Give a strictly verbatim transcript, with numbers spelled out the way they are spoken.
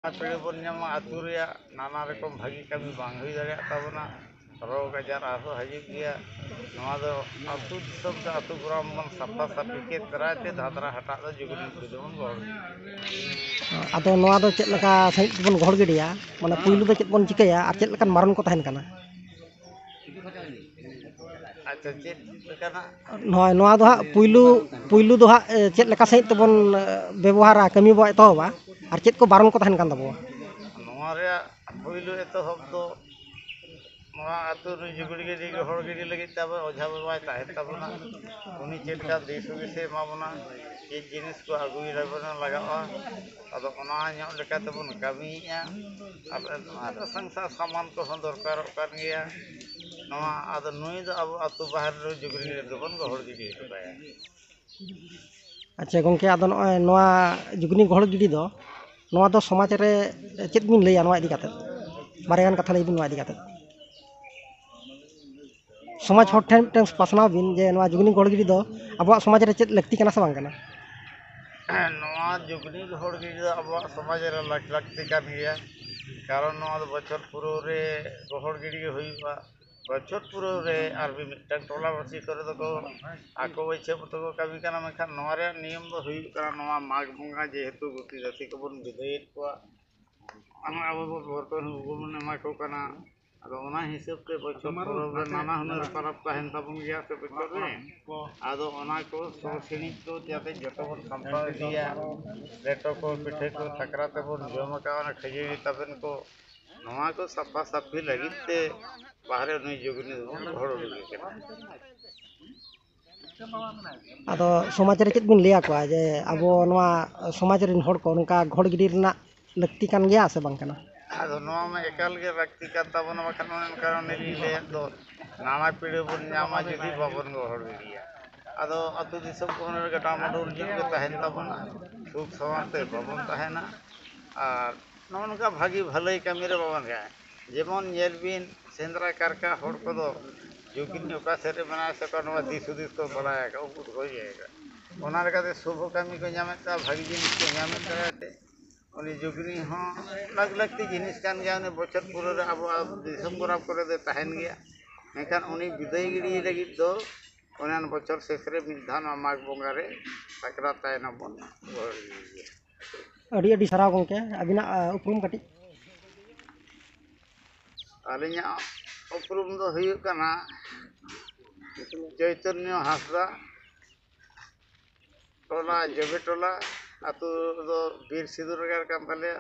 ᱯᱤᱲᱟᱹ ᱵᱚᱱ ᱧᱟᱢᱟ, ᱟᱹᱛᱩ ᱨᱮᱭᱟᱜ ᱱᱟᱱᱟ ᱨᱚᱠᱚᱢ ᱵᱷᱟᱹᱜᱤ ᱠᱟᱹᱢᱤ ᱵᱟᱝ ᱦᱩᱭ ᱫᱟᱲᱮᱭᱟᱜ ᱛᱟᱵᱚᱱᱟ, ᱨᱳᱜᱽ ᱟᱡᱟᱨ ᱟᱨᱦᱚᱸ ᱦᱤᱡᱩᱜ ᱜᱮᱭᱟ᱾ ᱱᱚᱣᱟ ᱫᱚ ᱟᱹᱛᱩ ᱫᱤᱥᱚᱢ ᱛᱮ ᱟᱹᱛᱩ ᱜᱨᱟᱢ ᱵᱚᱱ ᱥᱟᱯᱷᱟ ᱥᱟᱹᱯᱷᱤ ᱠᱮᱫ ᱫᱟᱨᱟᱭ ᱛᱮ ᱫᱷᱟᱫᱨᱟ ᱦᱟᱴᱟᱜ ᱫᱚ ᱡᱩᱜᱽᱱᱤ ᱯᱤᱲᱟᱹ ᱫᱚᱵᱚᱱ ᱜᱚᱦᱚᱲ ᱜᱮᱭᱟ᱾ ᱟᱫᱚ ᱱᱚᱣᱟ ᱫᱚ ᱪᱮᱫ ᱞᱮᱠᱟ ᱥᱟᱺᱦᱤᱡ ᱛᱮᱵᱚᱱ ᱜᱚᱦᱚᱲ ᱜᱤᱰᱤᱭᱟ? ᱢᱟᱱᱮ ᱯᱩᱭᱞᱩ ᱫᱚ ᱪᱮᱫ ᱵᱚᱱ ᱪᱤᱠᱟᱹᱭᱟ ᱟᱨ ᱪᱮᱫ ᱞᱮᱠᱟᱱ ᱢᱟᱨᱚᱱ ᱠᱚ ᱛᱟᱦᱮᱱ ᱠᱟᱱᱟ? ᱟᱪᱪᱷᱟ, ᱪᱮᱫ ᱞᱮᱠᱟᱱᱟᱜ? ᱱᱚᱜᱼᱚᱭ ᱱᱚᱣᱟ ᱫᱚ ᱦᱟᱸᱜ ᱯᱩᱭᱞᱩ ᱯᱩᱭᱞᱩ ᱫᱚ ᱦᱟᱸᱜ ᱮ, ᱪᱮᱫ ᱞᱮᱠᱟ ᱥᱟᱺᱦᱤᱡ ᱛᱮᱵᱚᱱ ᱮ, ᱵᱮᱵᱚᱦᱟᱨᱟ, ᱠᱟᱹᱢᱤ ᱵᱚ ᱮᱛᱚᱦᱚᱵᱟ ᱟᱨ ᱪᱮᱫ ᱠᱚ ᱵᱟᱨᱚᱱ ᱠᱚ ᱛᱟᱦᱮᱱ ᱠᱟᱱ ᱛᱟᱵᱚᱣᱟ? ᱱᱚᱣᱟ ᱨᱮᱭᱟᱜ ᱯᱩᱭᱞᱩ ᱮᱛᱚᱦᱚᱵ ᱫᱚ ᱱᱚᱣᱟ ᱟᱹᱛᱩ ᱨᱮ ᱡᱩᱜᱽᱲᱤ ᱜᱤᱰᱤ ᱜᱚᱦᱚᱲ ᱜᱤᱰᱤ ᱞᱟᱹᱜᱤᱫ ᱛᱮ ᱟᱵᱚ ᱚᱡᱷᱟ ᱵᱟᱵᱟᱭ ᱛᱟᱦᱮᱱ ᱛᱟᱵᱚᱱᱟ᱾ ᱩᱱᱤ ᱪᱮᱫ ᱞᱮᱠᱟ ᱫᱤᱥ ᱦᱩᱫᱤᱥᱮ ᱮᱢᱟ ᱵᱚᱱᱟ, ᱪᱮᱫ ᱡᱤᱱᱤᱥ ᱠᱚ ᱟᱹᱜᱩᱭ ᱞᱟᱜᱟᱜᱼᱟ, ᱟᱫᱚ ᱚᱱᱟ ᱧᱚᱜ ᱞᱮᱠᱟ ᱛᱮᱵᱚᱱ ᱠᱟᱹᱢᱤᱭᱮᱫᱼᱟ᱾ ᱟᱨ ᱱᱚᱣᱟ ᱨᱮ ᱥᱚᱝᱥᱟᱨ ᱥᱟᱢᱟᱱ ᱠᱚᱦᱚᱸ ᱫᱚᱨᱠᱟᱨᱚᱜ ᱠᱟᱱ ᱜᱮᱭᱟ᱾ ᱱᱚᱣᱟ ᱟᱫᱚ ᱱᱩᱭ ᱫᱚ ᱟᱵᱚ ᱟᱹᱛᱩ ᱵᱟᱦᱮᱨ ᱨᱮ ᱡᱩᱜᱽᱲᱤ ᱨᱮᱫᱚ ᱵᱚᱱ ᱜᱚᱦᱚᱲ ᱜᱤᱰᱤ ᱦᱚᱴᱚ ᱠᱟᱭᱟ᱾ ᱟᱪᱪᱷᱟ ᱜᱚᱢᱠᱮ, ᱟᱫᱚ ᱱᱚᱜᱼᱚᱭ ᱱᱚᱣᱟ ᱡᱩᱜᱽᱱᱤ ᱜᱚᱦᱚᱲ ᱜᱤᱰᱤ ᱫᱚ, ᱱᱚᱣᱟ ᱫᱚ ᱥᱚᱢᱟᱡᱽ ᱨᱮ ᱪᱮᱫ ᱵᱤᱱ ᱞᱟᱹᱭᱟ ᱱᱚᱣᱟ ᱤᱫᱤ ᱠᱟᱛᱮᱫ? ᱵᱟᱨᱭᱟ ᱜᱟᱱ ᱠᱟᱛᱷᱟ ᱞᱟᱹᱭ ᱵᱤᱱ ᱱᱚᱣᱟ ᱤᱫᱤ ᱠᱟᱛᱮᱫ᱾ ᱥᱚᱢᱟᱡᱽ ᱦᱚᱲ ᱴᱷᱮᱱ ᱢᱤᱫᱴᱟᱝ ᱯᱟᱥᱱᱟᱣ ᱵᱤᱱ ᱡᱮ ᱱᱚᱣᱟ ᱡᱩᱜᱽᱱᱤ ᱜᱚᱦᱚᱲ ᱜᱤᱰᱤ ᱫᱚ ᱟᱵᱚᱣᱟᱜ ᱥᱚᱢᱟᱡᱽ ᱨᱮ ᱪᱮᱫ ᱞᱟᱹᱠᱛᱤ ᱠᱟᱱᱟ ᱥᱮ ᱵᱟᱝ ᱠᱟᱱᱟ? ᱱᱚᱣᱟ ᱡᱩᱜᱽᱱᱤ ᱜᱚᱦᱚᱲ ᱜᱤᱰᱤ ᱫᱚ ᱟᱵᱚᱣᱟᱜ ᱥᱚᱢᱟᱡᱽ ᱨᱮ ᱞᱟᱹᱠ- ᱞᱟᱹᱠᱛᱤ ᱠᱟᱱ ᱜᱮᱭᱟ᱾ ᱠᱟᱨᱚᱱ ᱱᱚᱣᱟ ᱫᱚ ᱵᱚᱪᱷᱚᱨ ᱯᱩᱨᱟᱹᱣ ᱨᱮ ᱜᱚᱦᱚᱲ ᱜᱤᱰᱤ ᱜᱮ ᱦᱩᱭᱩᱜᱼᱟ᱾ ᱵᱚᱪᱷᱚᱨ ᱯᱩᱨᱟᱹᱣ ᱨᱮ ᱟᱨ ᱢᱤᱫ ᱢᱤᱫᱴᱟᱝ ᱴᱚᱞᱟ ᱯᱟᱹᱥᱤ ᱠᱚᱨᱮ ᱫᱚᱠᱚ ᱟᱠᱚ ᱤᱪᱪᱷᱟᱹ ᱢᱚᱛᱚ ᱠᱚ ᱠᱟᱹᱢᱤ ᱠᱟᱱᱟ, ᱢᱮᱱᱠᱷᱟᱱ ᱱᱚᱣᱟ ᱨᱮᱭᱟᱜ ᱱᱤᱭᱚᱢ ᱫᱚ ᱦᱩᱭᱩᱜ ᱠᱟᱱᱟ, ᱱᱚᱣᱟ ᱢᱟᱜᱽ ᱵᱚᱸᱜᱟ ᱡᱮᱦᱮᱛᱩ ᱜᱩᱛᱤ ᱜᱟᱛᱮ ᱠᱚᱵᱚᱱ ᱵᱤᱫᱟᱹᱭᱮᱫ ᱠᱚᱣᱟ, ᱟᱵᱚ ᱵᱚᱱ ᱵᱚᱨᱛᱚᱱ ᱵᱚᱱ ᱮᱢᱟ ᱠᱚ ᱠᱟᱱᱟ᱾ ᱟᱫᱚ ᱚᱱᱟ ᱦᱤᱥᱟᱹᱵ ᱛᱮ ᱵᱚᱪᱷᱚᱨ ᱯᱚᱨᱚᱵᱽ ᱨᱮ ᱱᱟᱱᱟ ᱦᱩᱱᱟᱹᱨ ᱯᱚᱨᱚᱵᱽ ᱛᱟᱦᱮᱱ ᱛᱟᱵᱚᱱ ᱜᱮᱭᱟ ᱥᱮ ᱵᱚᱪᱷᱚᱨ ᱨᱮ᱾ ᱟᱫᱚ ᱚᱱᱟ ᱠᱚ ᱥᱚ ᱥᱤᱬᱤᱡ ᱠᱚ ᱡᱟᱛᱮ ᱡᱚᱛᱚ ᱵᱚᱱ ᱥᱟᱢᱴᱟᱣ ᱤᱫᱤᱭᱟ᱾ ᱞᱮᱴᱚ ᱠᱚ, ᱯᱤᱴᱷᱟᱹ ᱠᱚ, ᱥᱟᱠᱨᱟᱛ ᱨᱮᱵᱚᱱ ᱡᱚᱢ ᱟᱠᱟᱫ, ᱚᱱᱟ ᱠᱷᱟᱹᱡᱟᱹᱲᱤ ᱛᱟᱵᱮᱱ ᱠᱚ, ᱱᱚᱣᱟ ᱠᱚ ᱥᱟᱯᱷᱟ ᱥᱟᱹᱯᱷᱤ ᱞᱟᱹᱜᱤᱫ ᱛᱮ ᱵᱟᱦᱨᱮ ᱱᱩᱭ ᱡᱩᱜᱽᱱᱤ ᱫᱚᱵᱚᱱ ᱜᱚᱦᱚᱲ ᱩᱰᱩᱠᱮ ᱠᱟᱱᱟ᱾ ᱟᱫᱚ ᱥᱚᱢᱟᱡᱽ ᱨᱮ ᱪᱮᱫ ᱵᱤᱱ ᱞᱟᱹᱭ ᱟᱠᱚᱣᱟ ᱡᱮ ᱟᱵᱚ ᱱᱚᱣᱟ ᱥᱚᱢᱟᱡᱽ ᱨᱮᱱ ᱦᱚᱲ ᱠᱚ ᱱᱚᱝᱠᱟ ᱜᱚᱦᱚᱲ ᱜᱤᱰᱤ ᱨᱮᱱᱟᱜ ᱞᱟᱹᱠᱛᱤ ᱠᱟᱱ ᱜᱮᱭᱟ ᱥᱮ ᱵᱟᱝ ᱠᱟᱱᱟ? ᱟᱫᱚ ᱱᱚᱣᱟ ᱢᱟ ᱮᱠᱟᱞ ᱜᱮ ᱞᱟᱹᱠᱛᱤ ᱠᱟᱱ ᱛᱟᱵᱚᱱᱟ, ᱵᱟᱠᱷᱟᱱ ᱚᱱᱮ ᱚᱱᱠᱟ ᱚᱱᱮ ᱞᱤᱧ ᱞᱟᱹᱭᱮᱫ ᱫᱚ, ᱱᱟᱱᱟ ᱯᱤᱲᱟᱹ ᱵᱚᱱ ᱧᱟᱢᱟ ᱡᱩᱫᱤ ᱵᱟᱵᱚᱱ ᱜᱚᱦᱚᱲ ᱜᱤᱰᱤᱭᱟ᱾ ᱟᱫᱚ ᱟᱹᱛᱩ ᱫᱤᱥᱚᱢ ᱠᱚ ᱚᱱᱮ ᱰᱟᱢᱟᱰᱳᱞ ᱧᱚᱜ ᱜᱮ ᱛᱟᱦᱮᱱ ᱛᱟᱵᱚᱱᱟ, ᱥᱩᱠ ᱥᱟᱶᱟᱨ ᱛᱮ ᱵᱟᱵᱚᱱ ᱛᱟᱦᱮᱱᱟ᱾ ᱟᱨ ᱱᱚᱜᱼᱚ ᱱᱚᱝᱠᱟ ᱵᱷᱟᱹᱜᱤ ᱵᱷᱟᱹᱞᱟᱹᱭ ᱠᱟᱹᱢᱤ ᱨᱮ ᱵᱟᱵᱚᱱ ᱜᱟᱱ᱾ ᱡᱮᱢᱚᱱ ᱧᱮᱞ ᱵᱤᱱ, ᱥᱮᱸᱫᱽᱨᱟ ᱠᱟᱨᱠᱟ ᱦᱚᱲ ᱠᱚᱫᱚ ᱡᱩᱜᱤᱱ ᱚᱠᱟ ᱥᱮᱫ ᱨᱮ ᱢᱮᱱᱟᱭᱟ ᱥᱮ ᱚᱠᱟ, ᱱᱚᱣᱟ ᱫᱤᱥ ᱦᱩᱫᱤᱥ ᱠᱚ ᱵᱟᱲᱟᱭ ᱟᱠᱟᱫ, ᱩᱱᱠᱩ ᱫᱚᱠᱚ ᱤᱭᱟᱹ ᱟᱠᱟᱫ᱾ ᱚᱱᱟ ᱞᱮᱠᱟᱛᱮ ᱥᱩᱵᱷᱚ ᱠᱟᱹᱢᱤ ᱠᱚ ᱧᱟᱢᱮᱫ ᱛᱟᱦᱮᱸᱫ, ᱵᱷᱟᱹᱜᱤ ᱡᱤᱱᱤᱥ ᱠᱚ ᱧᱟᱢᱮᱫ ᱛᱟᱦᱮᱸᱫ ᱛᱮ, ᱩᱱᱤ ᱡᱩᱜᱽᱱᱤ ᱦᱚᱸ ᱞᱟᱹᱠ ᱞᱟᱹᱠᱛᱤ ᱡᱤᱱᱤᱥ ᱠᱟᱱ ᱜᱮᱭᱟ᱾ ᱩᱱᱤ ᱵᱚᱪᱷᱚᱨ ᱯᱩᱨᱟᱹ ᱨᱮ ᱟᱵᱚᱣᱟᱜ ᱫᱤᱥᱚᱢ ᱜᱚᱨᱟᱢ ᱠᱚᱨᱮ ᱫᱚᱭ ᱛᱟᱦᱮᱱ ᱜᱮᱭᱟ᱾ ᱢᱮᱱᱠᱷᱟᱱ ᱩᱱᱤ ᱵᱤᱫᱟᱹᱭ ᱜᱤᱰᱤ ᱞᱟᱹᱜᱤᱫ ᱫᱚ ᱚᱱᱟ ᱵᱚᱪᱷᱚᱨ ᱥᱮᱥ ᱨᱮ ᱢᱤᱫ ᱫᱷᱟᱣ ᱱᱚᱣᱟ ᱢᱟᱜᱽ ᱵᱚᱸᱜᱟ ᱨᱮ ᱥᱟᱠᱨᱟᱛ ᱛᱟᱭᱱᱚᱢ ᱵᱚᱱ ᱨᱩᱣᱟᱹᱲ ᱤᱫᱤᱭᱟ᱾ ᱟᱹᱰᱤ ᱟᱹᱰᱤ ᱥᱟᱨᱦᱟᱣ ᱜᱚᱢᱠᱮ, ᱟᱹᱵᱤᱱᱟᱜ ᱩᱯᱨᱩᱢ ᱠᱟᱹᱴᱤᱡ᱾ ᱟᱹᱞᱤᱧᱟᱜ ᱩᱯᱨᱩᱢ ᱫᱚ ᱦᱩᱭᱩᱜ ᱠᱟᱱᱟ ᱪᱳᱭᱛᱚᱱᱭᱚ ᱦᱟᱸᱥᱫᱟ, ᱴᱚᱞᱟ ᱡᱚᱵᱮ ᱴᱚᱞᱟ, ᱟᱹᱛᱩ ᱫᱚ ᱵᱤᱨ ᱥᱤᱫᱩᱨᱜᱟᱲ ᱠᱟᱱ ᱛᱟᱞᱮᱭᱟ᱾